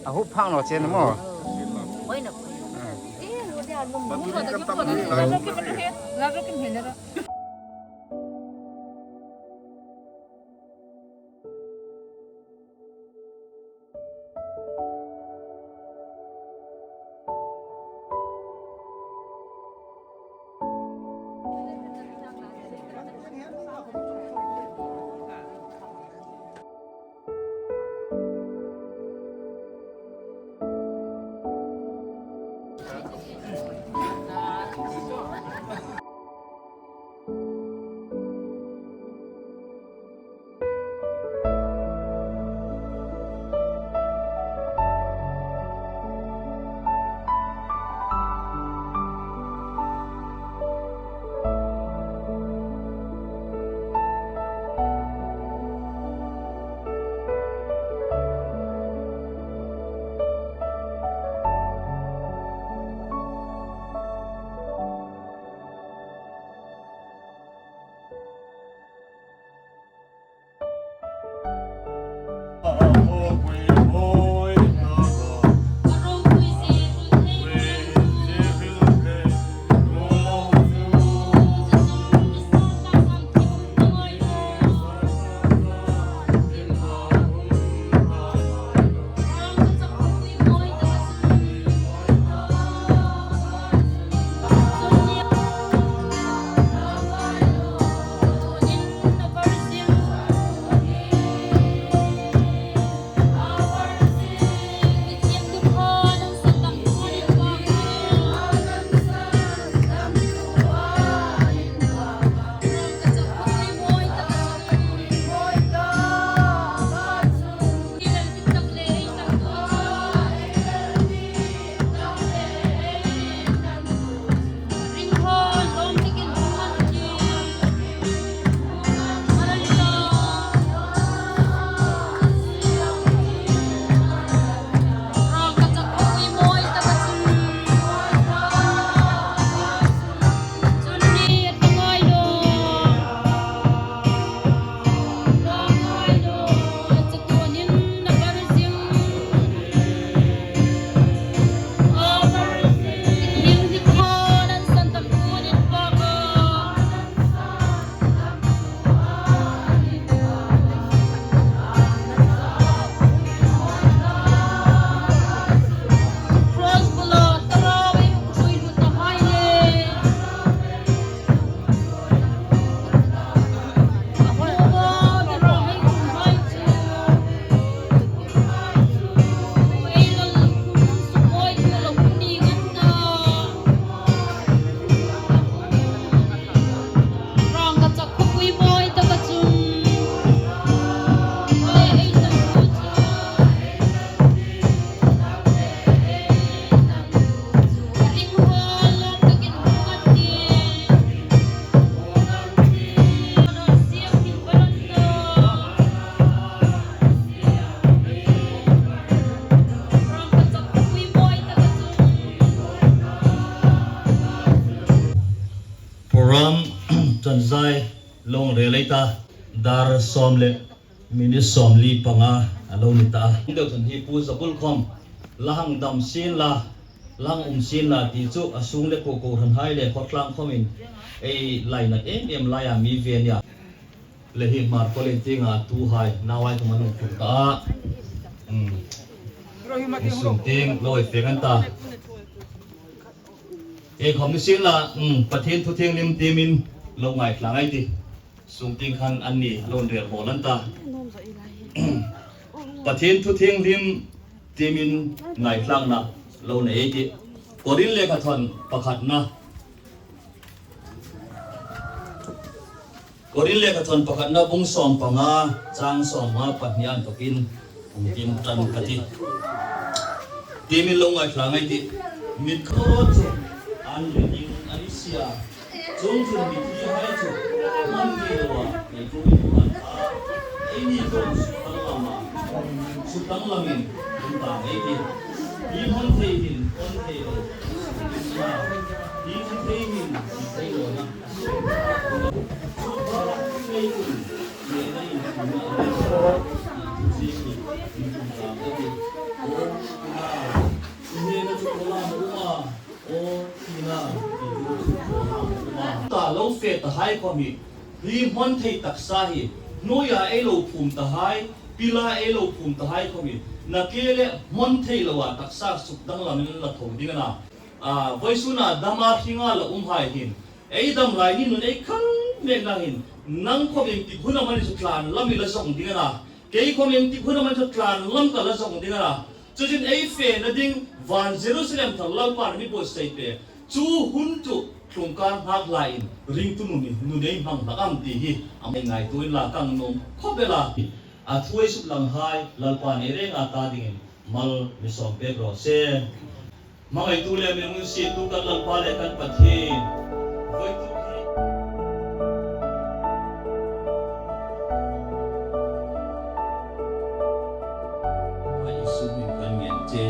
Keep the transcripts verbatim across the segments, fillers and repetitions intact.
A hup phak naw che ni maw. Program ṭan zai lo rel ei ta, dar sawm le minute sawmli panga a lo ni ta. Deu chun hi Pu Zabul khom la hang dam sien la, la hang um sien la ti chu a sung le ko kohranhai le khawtlang khomin ei lainat em em laia mi ve a nih. Le hi Hmar College tienga tuhai, nauhai khom an hung tlung ta a. Hmm. Sung tieng lo ei fek an ta. Ei khom ni sien la, hmm, Pathien thu thienghlim tiemin lo ngaithla ei tih. Sung tieng khan anni lo rel hawl an ta. Pathien thu thienghlim tiemin ngaithlakna lo nei ei tih. Korin lekhathawn pakhatna. Korin lekhathawn pakhatna bung sawm panga, chang sawm nga pahni an tokin hung kim ṭan ka tih. Tiemin lo ngaithla ei tih. Mitkhu ro chu an ri ding a ni si a. Chuongchun mithihai chu hman thei loa ei ko in an ta. Eini khom sukdanglam a, sukdanglamin um ta ei tih. Hi hman thei hin hman thei lo. Hi hman thei hin hman thei lo na. Chu pa ei kun, le ei kun na. Chu chi ki, um ta ei tih. A lo fe ta hai khawm hi, hi hmawn thei taksa hi, hnuoia ei lo phum ta hai, pila ei lo phum ta hai khawm hi, nakie le hmawn thei loa taksa suk danglamin la tho ding a na. A, vawisuna dama hringa la um hai hin, ei dam lai ni nun ei khang mek na hin, nang khawm ieng tik hun am a ni chu tlan lam i la zawng ding a na. Kei khawm ieng tik hun am a ni chu tlan lam ka la zawng ding a na. Chuchun ei fena ding van Jerusalem thar Lalpan a mi buotsai pei chu hun chu tlung kar nghak lain ringtu nun, nun ei hmang hlak am ti hi a mi ngaituo inla ka nuom khawp el a. A thu ei suklang hai Lalpan ei renga ta dingin mal mi sawm pek raw se. Hmangaitu le mi hung sietu kan Lalpa le kan Pathien. Voituk hi. Hmangaitu min kan ngen che.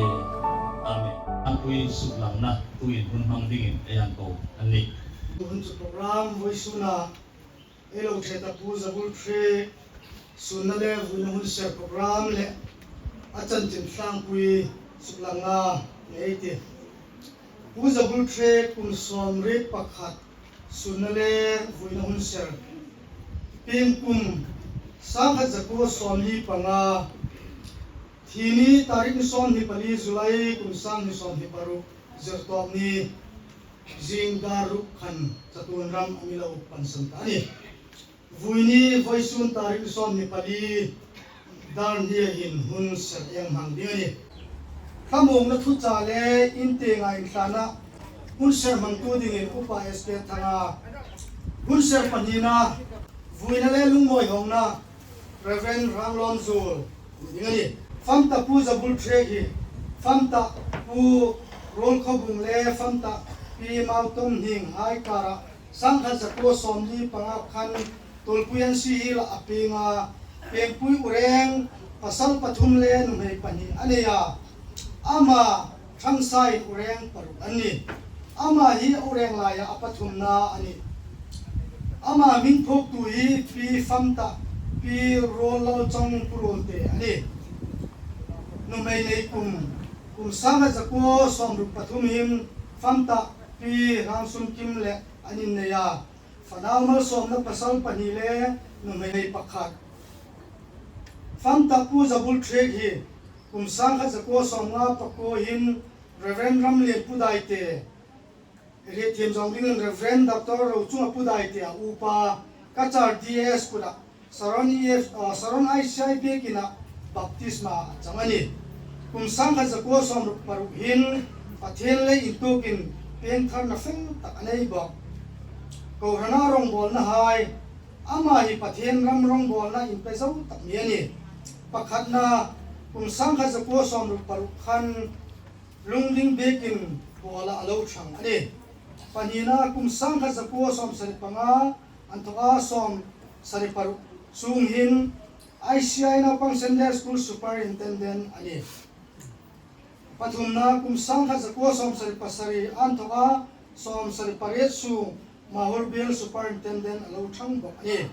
Amen. An pui suklangna tuin hun hmang dingin ei hang ko a nih. Hun chu program vawisuna ei lo ṭhe ta Pu Zabulṭhe sunna le vuina hun ser program le a chanchin tlangpui suklangna nei ei tih. Pu Zabulṭhe kum sawmriet pakhat sunna le vuina hun ser. Pieng kum sangkhat zakuo sawmli panga. Thi ni tarik ni sawmhni pali July kum sanghni sawmhni paruk Zirtawpni zing dar ruk khan chatuon ram a mi lo pansan ta a nih. Vui ni vawisun tarik ni sawmhni pali dar hnia hin hun ser ei hmang ding a nih. Thlamuongna thucha le intienga inthlana hun ser hmangtu dingin Upa S K Thanga, hun ser pahnina vuina le lungmawi hawngna Reverend Ranglawm Zuol ni ding a nih. Famta Pu Zabulṭhe hi, famta Pu Ruolkhobung le famta Pi Mautomhning hai kara sangkhat zakuo sawmli panga khan Tuolpui N C Hill-a a pieng a, piengpui ureng pasal pathum le nuhmei pahni a nei a. Ama ṭhangsain ureng paruk an nih. Ama hi a ureng laia a pathumna a nih. Ama hming phuoktu hi Pi Famta, Pi Ruollal Chawngpuruolte a nih. Nuhmei nei kum, kum sangkhat zakuo sawmruk pathum hin Famta Pi Hrangsumkim le an innei a. Fanau malsawmna pasal pahni le nuhmei pakhat. Famta Pu Zabulṭhe hi kum sangkhat zakuo sawmnga pakuo hin Reverend Ramlien Pudaite, hrethiem zawng dingin Reverend Doctor Rochunga Pudaite a upa, Cachar D A S kuta Saron E F, ah, Saron I C I biekina baptisma a chang a nih. Kum sangkhat zakuo sawmruk paruk hin Pathien lei intuokin piengtharna fel tak a nei bawk. Kohrana rongbawlna hai, ama hi Pathien ram rongbawlna inpe zo tak mi a nih. Pakhatna, kum sangkhat zakuo sawmruk paruk khan Lungding biekin bawla a lo ṭhang a nih. Pahnina, kum sangkhat zakuo sawmsari panga, an thoka sawmsari paruk sung hin I C I Naupang Sunday School Superintendent a nih. Pathumna, kum sangkhat zakuo sawmsari pasari, an thoka sawmsari pariet sung Mahur Biel Superintendent a lo ṭhang bawk a nih.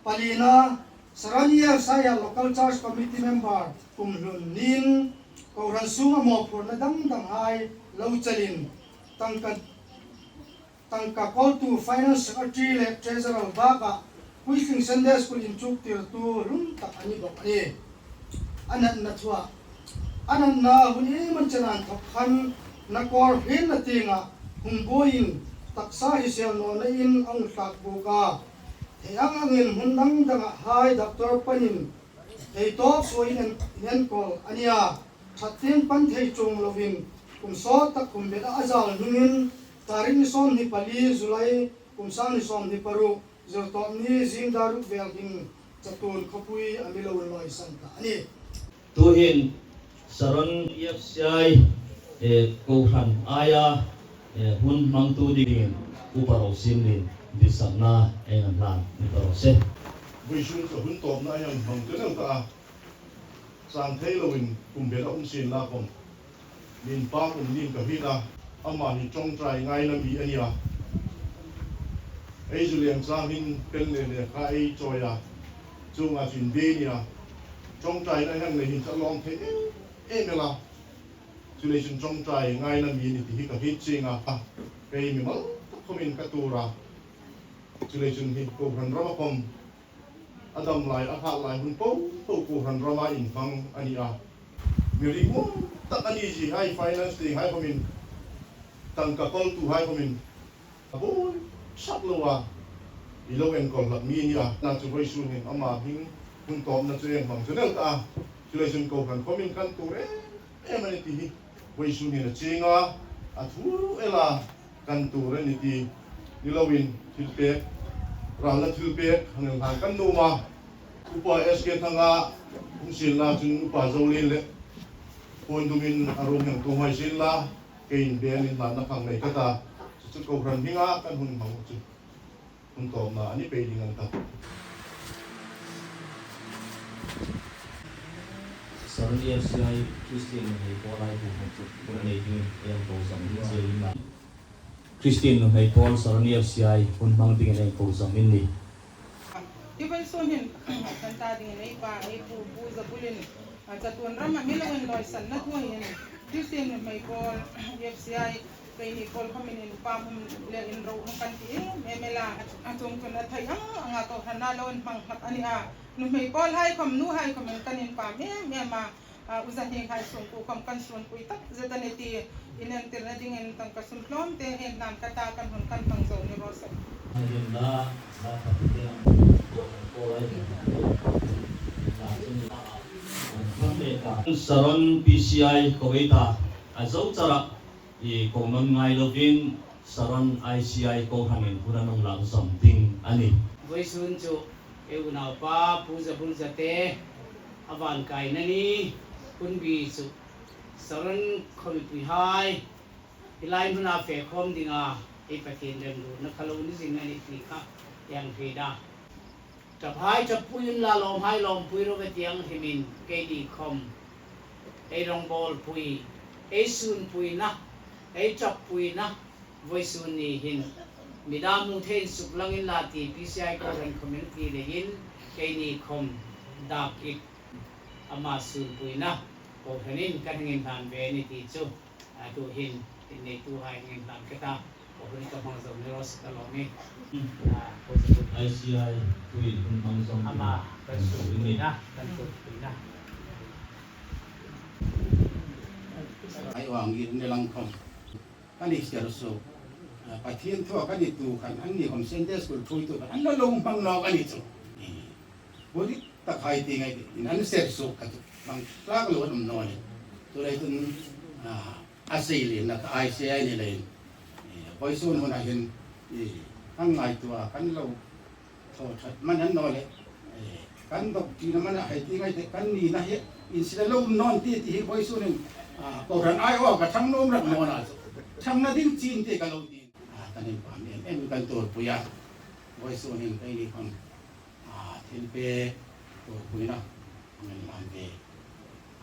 Palina, Saron E F C I-a Local Church Committee member kum hlun niin, kohran sunga mawphurna dang dang hai lo chelin, tangka, tangka kawltu Finance Secretary le Treasurer bakah puitling Sunday School inchuktirtu hlun tak a ni bawk a nih. A natna thua, a natna hun iem an chen an thawk khan, na kawr hrietna tienga hung buoiin taksa hi sel nawna in a hung thlak bawk a. Thei ang angin hmun dang danga hai doctor panin thei tawk suoin en, en kawl a nia. Ṭhat tieng pan thei chuong loin kum sawt tak kum bela a zal hnungin tarik ni sawmhni pali July kum sanghni sawmhni paruk Zirtawpni zing dar ruk vel hin chatuon khawpui a mi lo nuisan ta a nih. Tuhin Saron E F C I, eh, kohran aia, eh, hun hmangtu dingin Upa Rosinlien ditsakna ei hlan ni ta raw se. Vawisun ka hun tawpna ei hmangtu ding ka a. Sang thei loin kum bela um sien la khom. Min pa kum ning ka hriet a, ama hi ṭawngṭai ngaina mi a nia. Ei zu liam chang hin pen le lekha ei chawi a, chunga chin be nia. Ṭawngṭaina hang le hin ka lawm thei em em el a. Chuleiin ṭawngṭai ngaina mi ni ti hi ka hriet chieng a. Kei mimal tak khomin ka tuor a. Chuleiin chun hi kohran rama khawm a dam lai, a hlat lai hun po po kohran rama inhmang a ni a. Mi ringum tak a ni zie hai, finance tieng hai khawmin, tangka kawltu hai khawmin a buoi sak lo a, i lo enkawl hlak mi a ni a. Nachu vawisun hin ama hming hun tawpna chu ei hmang chu nel ta a. Chuleiin chun kohran khawmin kan tuor em em a ni ti hi vawisun hin a chieng a, a thu el a, kan tuor a ni ti ni loin, thilpek, ralna thilpek hang hang kan nuom a. Upa S K Thanga hung sien la, chun Upa Zolien le puon dumin a ruong hang tuom hai sien la, keiin bel inhlanna khang nei ka ta. Chu chu kohran hminga kan hun hmang chu hun tawpna a ni pei ding a ni ta. Saron F C I Christian nuhmei pawl hai pu hmang chu hun nei dingin ei hang ko zom ding che in la. Christian nuhmei pawl Saron F C I hun hmang dingin ei ko zom in ni. Hi vawisun hin kan ta dingin ei pa, ei pu, Pu Zabulin, a, chatuon rama mi lo inlawisanna thu hin Christian nuhmei pawl, F C I, keini pawl khawmin inpam um le inro um kan ti em em a, a chuong chun a thei ang anga kohranna lo inhmang hlak a ni a. Nuhmei pawl hai khawm, nu hai khawmin kan inpam em em a. A, u zahninghai sungkuo khawm kan sunpui tak zet a ni ti inentirna dingin tangka sum tlawmte hei hlan ka ta, kan hun kan hmang zo ni raw se. Saron P C I ko ei ta, a zo chara i ko non ngai lovin Saron I C I kohranin hun an hung lak zom ding a ni. Vawisun chu ei unaupa Pu Zabul Zate a van kaina ni, hun bi chu Saron khawmipuihai hi lai hmuna fe khawm dinga ei Pathien remruotna kha lo ni zing a ni ti kha ei hang hriet a. Ṭaphai ṭhappui unla, lawmhai lawmpui ro ve ti ang hrimin keini khawm ei rawngbawlpui, ei sunpuina, ei ṭappuina vawisun ni hin mi dam hmu thei insuk lang inla ti P C I kohran khawmin ti leiin keini khawm dak ik ama sunpuina kohranin kan hang inhlan ve a ni ti chu, a, tuhin inneituhai hang inhlan ka ta. Kohran ka hmang zo ni raw se ka lawm e. A, ko chu I C I tuhin hun hmang zo ama kan sunpuina, kan sunpuina. Ai wang ir ne lang khawm kan i ser suok. A, Pathien thu kan i tu khan, anni khawm Sunday school thuoitu khan an lo lo hmang nawk a ni chu. Buoi tak hai ti ngai in an ser suok kha chu hmang tlak lo an um naw ni. Chuleiin, a, a sei lien na ka I C I ni leiin, e, vawisun huna hin, e, kan ngaituo a kan lo thaw ṭhat man an naw le, e, kan dawk ṭina man a hai ti ngai te kan nina hi insila lo um naw ni ti, ti hi vawisun hin, a, kohran aiawin ka ṭhang nuom rak naw ni chu. Ṭhangna ding chin te ka lo ti. A, kan inpam em em kan tuorpui a. Vawisun hin keini khawm, a, thilpek tuorpuina hang inhlan ve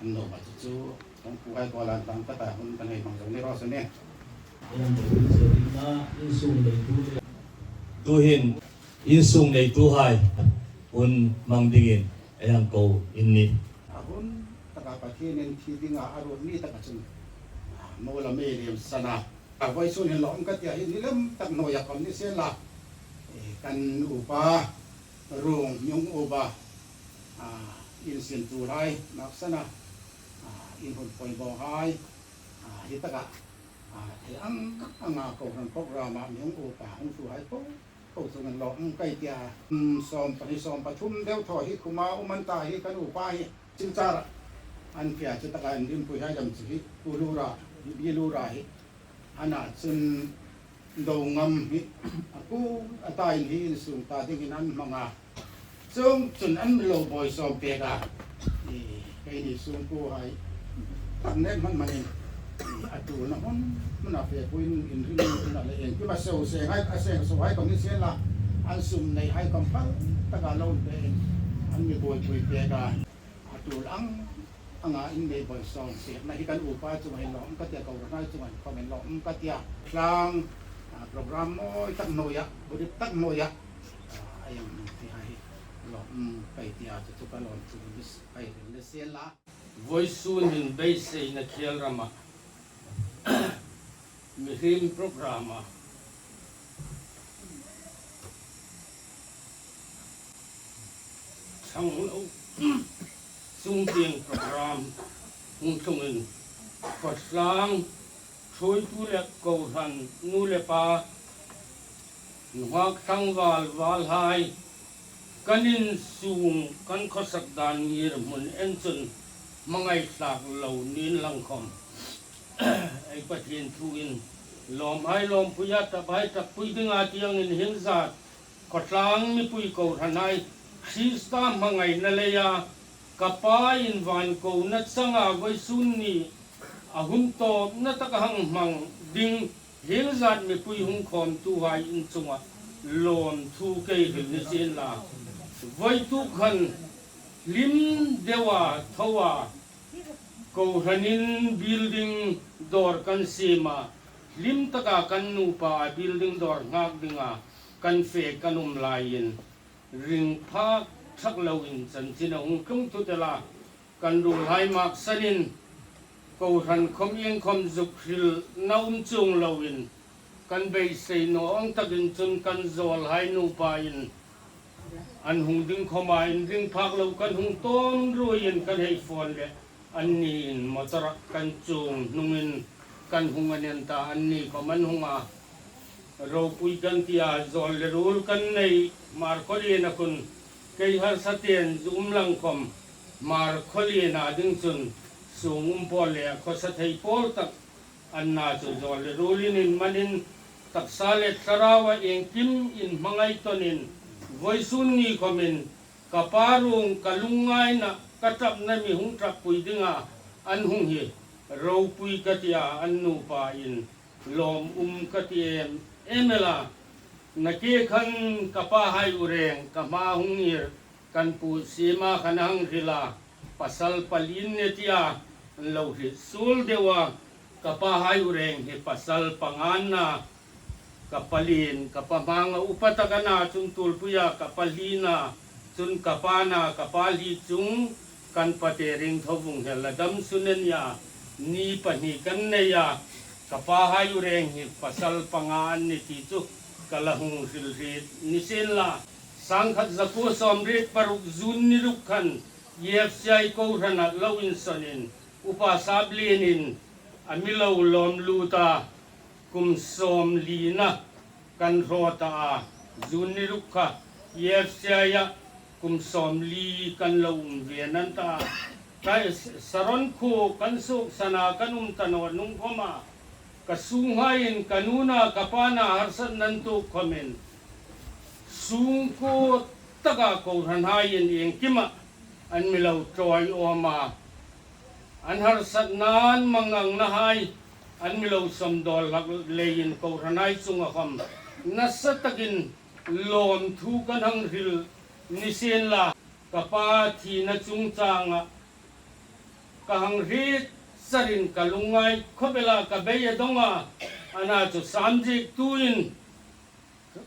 an lo ma chu chu, kan pu ai ko lan tang ka ta, hun kan hei hmang zo ni raw se. Tuhin insung neituhai hun hmang dingin ei hang ko in ni. A hun taka Pathienin thi dinga a ruot ni taka chun, a, mo la mei lem sana. A vawisun hin lawm ka tia hi ni lem tak hnuoia khawm ni sien la. E, kan upa, Rung Myung upa, a, insin tu lai, maksana, a, in hun poimawhai, a, hi taka, a, thei ang anga kohran program a Myung upa hung tu hai po. Ko chungin lawm ka tia, um, sawm pahni sawm pathum deu thaw hi khuma um an ta hi kan upa hi. Silchar an fia chu taka an rimpuihai dam chu hi, Pu Lura, hi Bi Lura hi. Ana chun do ngam hi, a pu, a ta in hi insung ta dingin an hmang a. Chuong chun an lo buoi sawm pek a. I, keini sungkuohai tak nek hman hmanin, i, a tuorna hmun, hmuna fepuin inring, inring a le inkim a seng, seng hai, a seng suo hai khawm ni sien la, an sum nei hai khawm phal taka lo pein an mi buoipui pek a. A tul ang anga in nei buoi sawm pekna hi kan upa chunga hin lawm ka tia, kohranhai chunga hin khawmin lawm ka tia. Tlang, a, program mawi tak hnuoia, buoi tak hnuoia, a, a yang ti hai lawm ka tia, chu chu ka lawm chu ni hai ni sien la. Vawisun hin beiseina khêl rama mihriem program a Ang lo, chung tieng program hung tlungin, khawtlang ṭhuoitu le kohran nu le pa, nunghak tlangval valhai, kan insung, kan khawsak dan ngirhmun en chun hmangai hlak lo ning lang khawm, ei Pathien thuin lawmhai lawmpui a, taphai tappui dinga tieng in hieng zat khawtlang mipui kohranhai Krista hmangaina leia, ka Pa in van kona changa vawisun ni a hun tawpna taka hang hmang ding hieng zat mipui hung khawmtuhai in chunga lawmthu kei hril ni sien la. Vawituk khan hlim deua thoa, kohranin building dawr kan siem a, hlim taka kan nupa building dawr nghak dinga kan fe kan um laiin, ring phak thak loin chanchin a hung tlung thut el a, kan ruolhai maksanin, kohran khawm iengkhawm zuk hrilna um chuong loin, kan beisei naw ang takin chun kan zawlhai nupa in an hung ding khawma, inring phak lo kan hung tawm ruoiin kan hei phone le anni in motor-a kan chuong hnungin kan hung a nen ta, anni khawm an hung a. Ropui kan tia, zawl le ruol kan nei Hmarkhawlien a khun, kei harsa ten zu um lang khawm, Hmarkhawlien a ding chun sung um pawl le khawsa thei pawl tak an na chu zawl le ruolin inhmanin, taksa le thlaraua iengkim inhmangai tawnin, vawisun ni khawmin ka pa ruong ka lungngaina, ka ṭapna mi hung ṭappui dinga an hung hi, ropui ka tia, an nupa in lawm um ka ti em em el a. Nakie khan ka pahai ureng ka hma hung ngir, kan pu siem a khan a hang hril a, pasal pali an nih tia an lo hril suol deu a. Ka pahai ureng hi pasal panga an na, ka palien, ka pa hmanga upa tak a na, chun tulpuia ka pa hli na, chun ka pa na, ka pa hli chun kan pate ring tho vung hel a dam sun a nia, ni pahni kan nei a, ka pahai ureng hi pasal panga an nih ti chu ka la hung hril hriet ni sien la. Sangkhat zakuo sawmriet paruk June ni ruk khan E F C I kohrana lo insawnin, Upa Saplienin a mi lo lawm lut a, kum sawmlina kan hraw ta a, June ni ruk kha E F C I-a kum sawmli kan lo um ve nan ta a. Ka Saron khuo kan suoksan a kan um ta naw hnung khawma, ka sunghaiin ka nu na ka pa na harsatna an tuok khawmin, sungkuo taka kohranhaiin iengkima an mi lo ṭawiawm a, an harsatna, an mangangnahai an mi lo sawmdawl hlak leiin kohranhai chunga khawm nasa takin lawmthu kan hang hril ni sien la. Ka pa thina chungchanga ka hang hriet charin ka lungngai khawp el a, ka bei a dong a, a na chu sam ziektuin,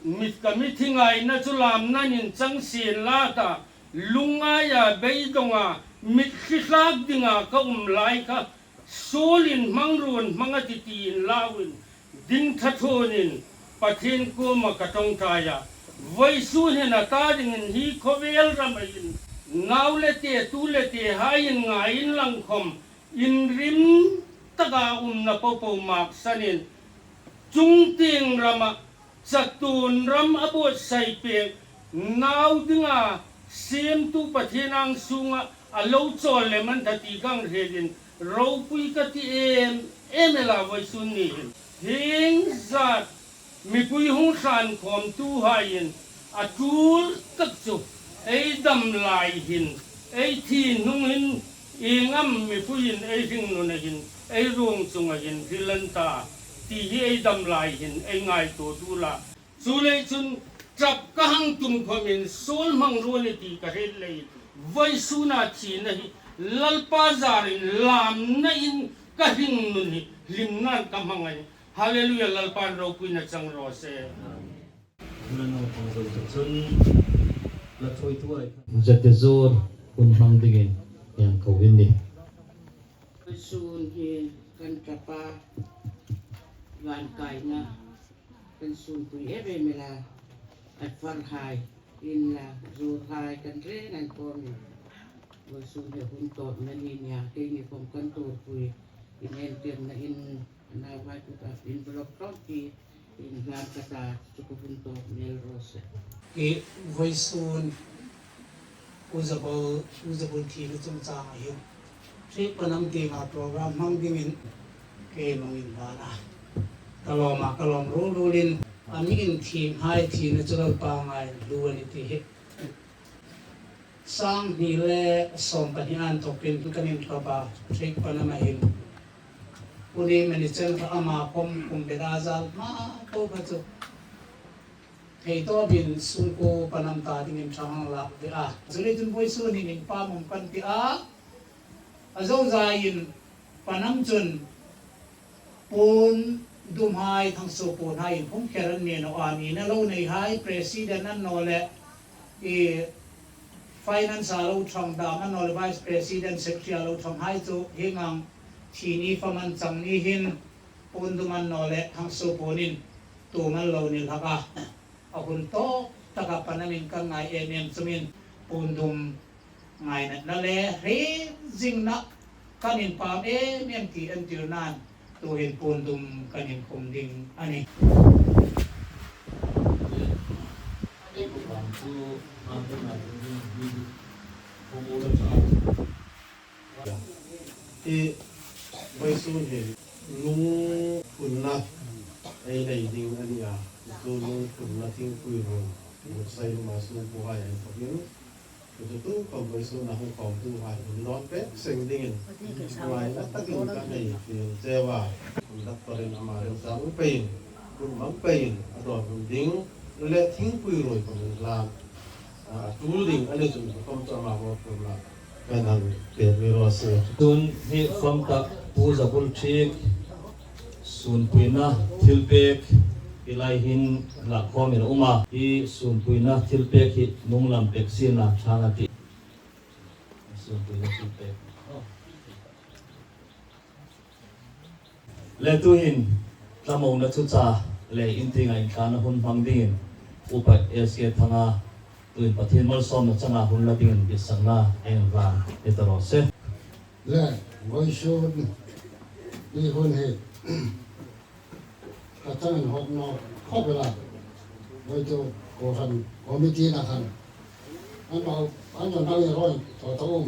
mit ka mitthi ngaina chu lamnain chang sien la ta, lungngaia beidonga mitthli hlak dinga ka um lai kha, suolin hmang ruon hmang a ti tiin lauin, ding ṭha ṭhuonin Pathien kuoma ka ṭawngṭai a. Vawisun hin a ta dingin hi khawvel rama hin nau le te, tu le tehaiin ngai inlang khawm, inrim taka umna popo maksanin, chungtieng rama chatuon ram a buotsai pek nau dinga siemtu Pathien ang sunga a lo chawl lem an ta ti ka hang hriet in, ropui ka ti em em el a vawisun ni hin. Hieng zat mipui hung tlan khawmtuhaiin a tul tak chu ei dam lai hin, ei thi hnung hin ieng am mipuiin ei hringnuna hin, ei ruong chunga hin hril an ta ti hi ei dam lai hin ei ngaituo tu la. Chuleiin chun ṭap ka hang tum khawmin suol hmang ruo ni ti ka hriet leiin, vawisuna thina hi Lalpa zarin lamnain ka hringnun hi hlimnain ka hmang a nih. Hallelujah, Lalpan ropuina chang raw se. Zate zuor hun hmang dingin ieng ko hin ni. Vawisun hi kan ṭapa van kaina kan sunpui em em el a, a farhai In la, zuorhai kan reng an kawm in. Vawisun hi hun tawpna ni nia, keini khawm kan tuorpui. In entirna in, nauhai kut a envelope tlawm ti in hlan ka ta, chu ka hun tawp mel raw se. Hi vawisun Pu Zabul, Pu Zabul thina chungchang a hin, Hriek Panam tienga program hmang dingin kei mong in hlan a. Ka lawm a, ka lawm rul rulin, a mi inthienghai thina chu Lalpa ngai lu a ni ti hi. Sang hni le sawm pahni anthokin kan inthawp a, Hriek Panam a hin. Pu Lim a ni chen kha ama khawm kum bela zal hma po kha chu. Thei tawpin sungkuo Panam ta dingin ṭhang lak ve a. Chuleiin vawisun hin inpam um kan ti a. A zozaiin Panam chun puon dumhai, thangsuo puonhai inhung kher an ni naw a, nina lo neihai president an naw le, i finance a lo ṭhang dam an naw le, vice president, secretary a lo ṭhanghai chu hieng ang thi ni fam an chang ni hin puon dum an naw le, thangsuo puon in tuom an lo ni hlak a. A hun tawp taka Panamin kan ngai em em chungin puon dum ngainatna le hre zingna kan inpam em em ti entirnan tuhin puon dum kan inkhum ding a nih. Hi vawisun hin lungphunna ei nei ding a nih a, chu lungphunna thingpui ruoi, buotsai lama sungkuohai ei thawkin, chu chu tukhawm vawisuna hung khawmtuhai hun dawn pek seng dingin ngaina takin ka hei fiel cheu a, hun dak parin ama reuchang peiin, hun mang peiin a dawn hun ding le thingpui ruoi khawm inhlan a tul ding a ni chun, khawm chu ama mawphurna kan hang pek ni raw se. Tun hi khawm ka Pu Zabul Hriek sunpuina thilpek hi lai hin la khawmin a um a. Hi sunpuina thilpek hi nung lam pek sien a ṭhang a tih. Sunpuina thilpek. Le tuhin, tlamona thucha le in tienga inthlana hun hmang dingin, Upa S K Thanga, tuhin Pathien malsawmna changa hun la dingin ditsakna ei hlan ni ta raw se. Le, vawisun, hi hun hi, ka chang inhawk naw khawp el a. Vawituk kohran committee-na khan an lo, an lo dang i rawi thaw ta um.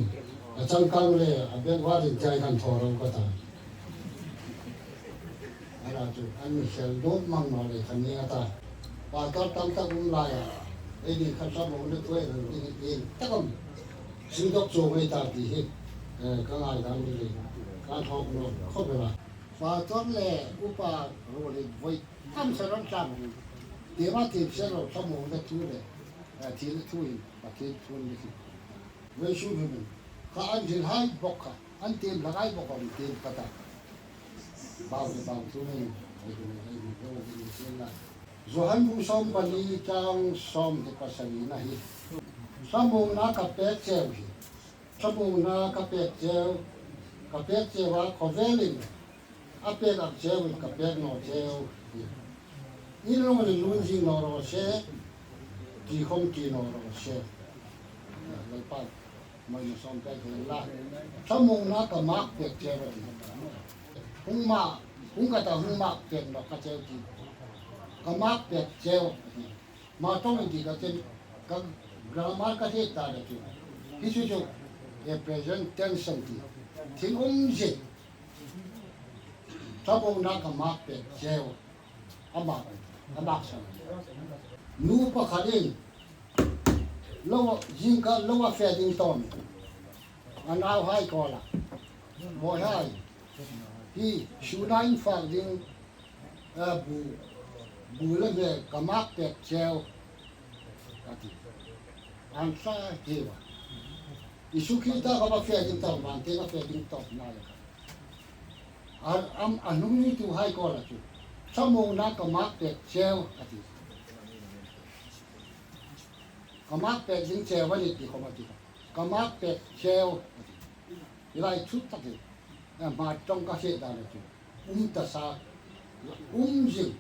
A changkang le a bengvarin chai khan thaw ro ka ta. A la chu an mi sel dum mang naw le khan ni a ta. Pastor tam tak um lai a. Eini khan sa mo le tuai ro ding in tak am. Sing dok chu ngai ta ti hi. Eh, ka ngai dan ni le. Ka thawk naw khawp el a. Pastor le upa ruolin voi tam sa ran tlang. Tima tin se ro sa mo le thu le. Eh, thil thuin, Pathien thu ni ki. Vawisun hin, ka an dil hai bawk kha, an tiem hlak hai bawk, an tiem ka ta. Bau ni bau thu ni, ni ni ni ni ni ni ni la. Johan bung sawm pali chang sawm te pasarina hi. Thlamuongna ka pek cheu hi. Thlamuongna ka pek cheu, ka pek cheu a khawvelin a pek ang cheu, ka pek naw cheu. In rawng le lun zing naw raw se, ti khawm ti naw raw se. Lalpan mawina sawm pek hen la. Thlamuongna ka mak pek cheu a ti. Hung mak, hung ka ta hung mak pek naw ka cheu ti. Ka mak pek cheu a ti. Ma tawng in ti ka chen, ka grammar ka hriet ta le chu. Hi chu chu, a present tense an ti. Thil um zet. Thlamuongna ka mak pek cheu. A mak, a mak san. Nu pakhatin, lo, zingkar lo a fe ding tawm. A nauhai kuoma. Bawihai. Hi, suna in fak ding, a bu, bu le hme ka mak pek cheu. A ti. An sa hi wa. Isu Krista ka ba fe ding tawm, man te ka fe ding tawm na le ka. A, am, a hnung ni tuhai kuoma chu. Thlamuongna ka mak pek cheu, a ti. Ka mak pek ding cheu a nih ti khawm a ti. Ka mak pek cheu, a ti. Hi lai thu tak hi. A hma tawng ka hriet dan a chu. Um ta sa. Um zing.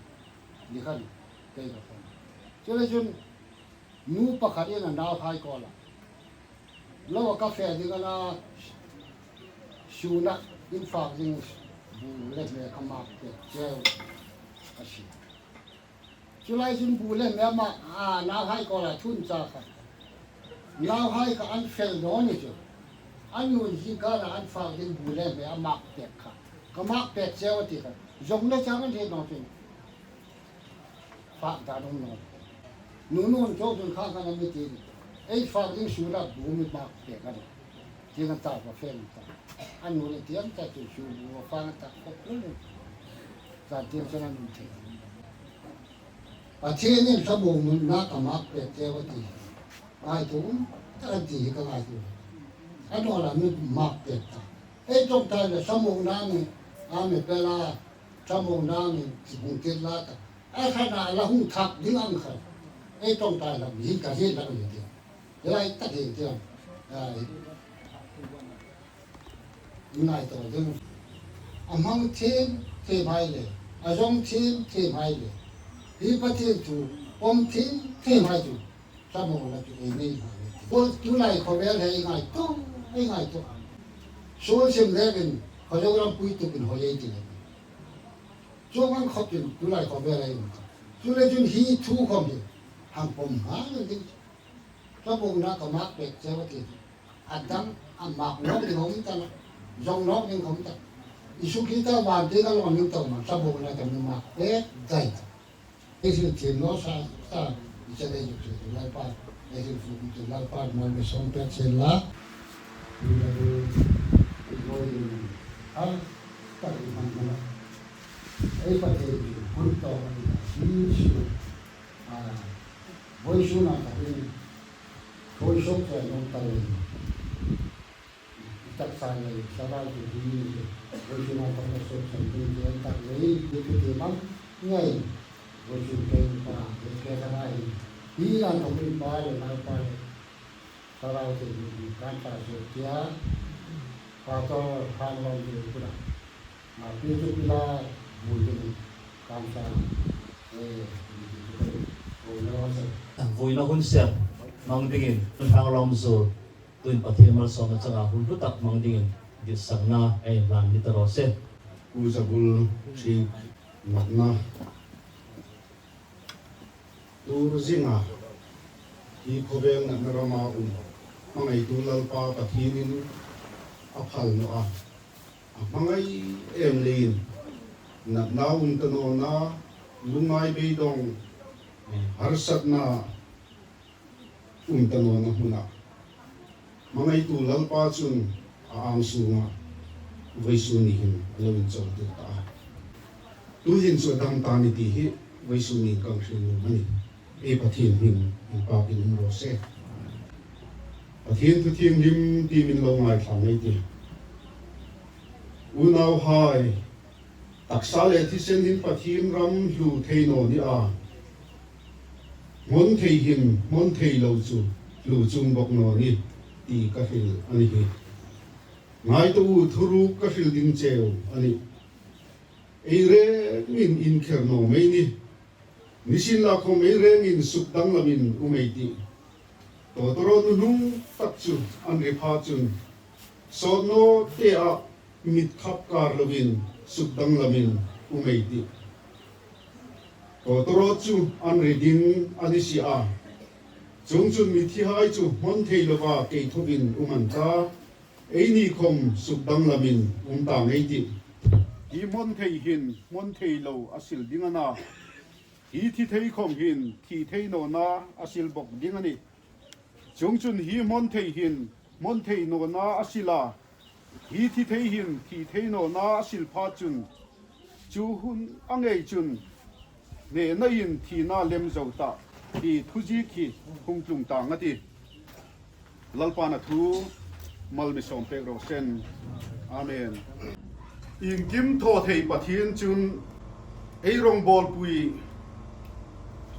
Ni khan. Kei ka khawm. Chuleiin chun Nu pakhatin a nauhai kuoma, lo ka fe ding a na, sûna in fak ding bu le hme ka mak pek cheu a ti. Chu lai chun bu le hme a mak a, nauhai kuoma thu inchak kha. Nauhai kha an fel naw ni chu. An nun zing khan an fak ding bu le hme a mak pek kha. Ka mak pek cheu a ti kha. Zong le chang an hriet naw chun. Fak dan um naw. Nu nun chau chun kha khan a mi ti. Ei fak ding sûna bu mi mak pek a ni. Ti kan ta ka fe ta. An nun le tiang ta chu sû bu fak ta khop lo ni. Zan tiang chun an nun thei. Pathienin hlamuongna ka mak pek cheu a ti. Ngaituo um tak an ti hi ka ngaituo. A nawna mi mak pek ta. Ei ṭawngṭai le hlamuongna mi, a mi pe la, hlamuongna mi chi hung tir la ta. A khan a la hung thak ding ang khan. Ei ṭawngṭai la mi hi ka hriet la ka hriet. Lai tak hi tiang. Ai. Ngaituo ding. A hmang thiem thiemhai le, a zawng thiem thiemhai le, hi Pathien thu pawm thiem thiemhai chu hlamuongna chu ei nei hmang. Paul, tulai khawvel hi ei ngaituo, ei ngaituo. Suol sim lekin, khaw zawng ram pui tukin hawi ei ti le. Chuong ang khawpin tulai khawvel ei um ta. Chu le chun hi thu khawm hi hang pawm hmang ding. Hlamuongna ka mak pek cheu a ti. A dang a mak nawk ding um ta, zawng nawk ding um ta. Isu Krista van tieng a lo ning ta ma, hlamuongna ka mi mak pek dai ta. Ei hril thiem naw sa ta, i cha dei chu Lalpa, ei hril fu chu Lalpa mal mi sawm pek sien la. Ina bu, i lo i, a, ta i man mana. Ei Pathien chu hun tawk a ni ta, Isu. A, vawisuna ka hin, thawi sawk che nuom ta le. Taksa le, Thlarau chu hi, vawisuna ka hmu sawk che nuom che tak le, hi chu ti mang ngei. Vawisun ke pa, ke ka rai. Hi ran ka hin pa le, nau pa le. Thlarau chu kan ta chu tia. Pastor Thanglawm chu kura. A, pi chu pila vui chu kan ta. Eh, vui na se. Vuina hun ser hmang dingin, Thanglawm zu, tuin Pathien malsawmna changa hun hlu tak hmang dingin, ditsakna ei hlan ni ta raw se. Pu Zabul Ṭhiek natna. Tuor zinga hi khawvel natna rama um, hmangaitu Lalpa Pathienin a phal naw a. A hmangai em leiin, natna um ta nawna, lungngai beidawng, harsatna um ta nawna hmuna. Hmangaitu Lalpa chun a ang sunga vawisun ni hin a lo inchawltir ta a. Tuhin chu a dam ta ni ti hi vawisun ni kan hril nuom a nih. Ei Pathien hming inpakin um raw se. Pathien thu thienghlim ti min lo ngaithla ngei ti. Unauhai, taksa le thisen hin Pathien ram hlu thei naw ni a. Hmawn thei hin, hmawn thei lo chu, hlu chuong bawk naw ni, ti ka hril a ni hi. Ngaituo u, thuruk ka hril ding cheu a nih. Ei rengin inkher naw mei ni. Nisienlakhawm ei rengin sukdanglamin um ei tih. Tawtawrawt nuhnung tak chu an ri pha chun, sawt naw te a mit khap kar lovin sukdanglamin um ei tih. Tawtawrawt chu an ri ding a ni si a. Chuongchun mithihai chu hmawn thei lova kei thovin um an ta, eini khawm sukdanglamin um ta ngei tih. Hi hmawn thei hin hmawn thei lo a sil ding a na. Hi thi thei khawm hin thi thei nawna a sil bawk ding a nih. Chuongchun hi hmawn thei hin hmawn thei nawna a sil a. Hi thi thei hin thi thei nawna a sil pha chun, chu hun a ngei chun, hnehnain thina lem zo tah, ti thuziek hi hung tlung tang a tih. Lalpan a thu mal mi sawm pek raw se. Amen. Iengkim thaw thei Pathien chun ei rawngbawlpui,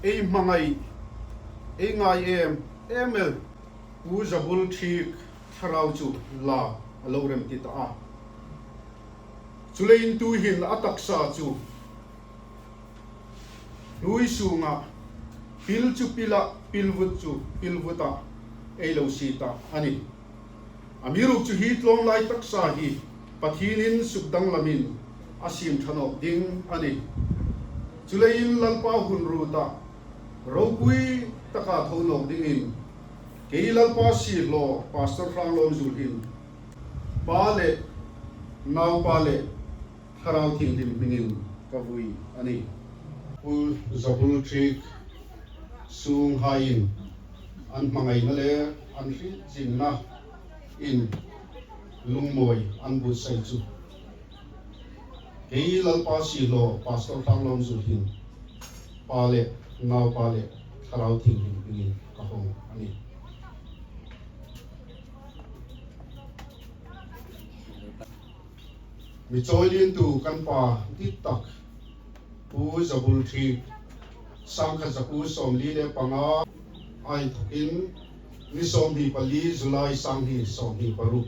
ei hmangai, ei ngai em em el Pu Zabul Ṭhiek thlarau chu la a lo remti ta a. Chuleiin tuhin a taksa chu hnuoi sunga pil chu pila, pilvut chu pilvutah ei lo sie ta a nih. Amiruokchu hi tlawmlai taksa hi Pathienin sukdanglamin a siem ṭha nawk ding a nih. Chuleiin Lalpa hun ruotah ropui taka tho nawk dingin kei Lalpa siehlaw Pastor Hranglawmzul hin Pa le Naupa le Thlarau Thienghlim hmingin ka vui a nih. Pu Zabulthik sunghaiin an hmangaina le an hriet zingna in lungmawi an buotsai chu kei Lalpa siehlaw Pastor Hranglawmzul hin Pa le Naupa le Thlarau Thienghlim hmingin ka hawng a nih. Mi chawilientu kan pa dit tak Pu Zabulthik, sangkhat zakuo sawmli le panga a inthokin ni sawmhni pali July sanghni sawmhni paruk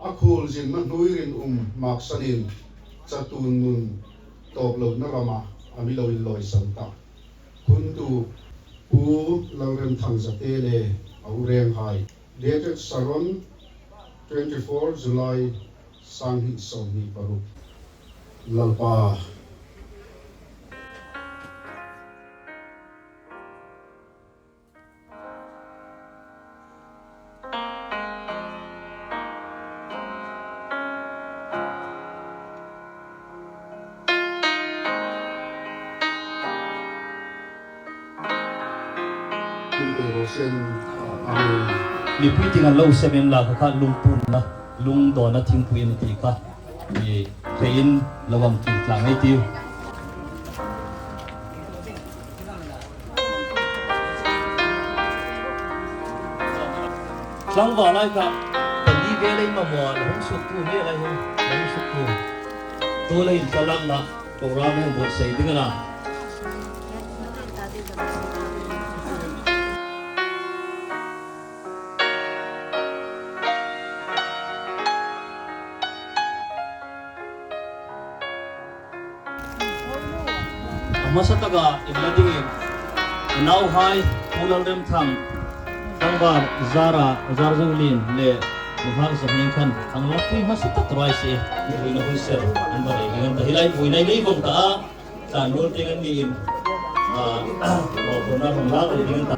a khuolzinna hnuoi rinum maksanin chatuon nun tawp lona rama a mi lo inlawisan ta. Khuntu Pu Lalremthang Zate le a u renghai. Dated Saron, twenty-four July, sanghni sawmhni paruk. Lalpa. Mipuiin an lo sem inla kha kha lungpunna, lungdawnna thingpui a ni ti kha mi hrein lo ang kit tlang ei tiu. Tlangval lai kha, pali ve lei mamaw, la hung suktu ve lei hung, la hung suktu. Tu lei in tlalakna, program hung buotsai ding a na. A hmasa taka inla dingin, a nauhai, Pu Lalremthang, tlangval Zara, Zarzolien le nunghak Zahming khan, an lapui hmasa tak ruoi si, buoina hun ser, an va rei ding an ta hi lai, buoina nei vong ta a, tlan nuol ding an ni in, a, a, buoina hung lak ding an ta.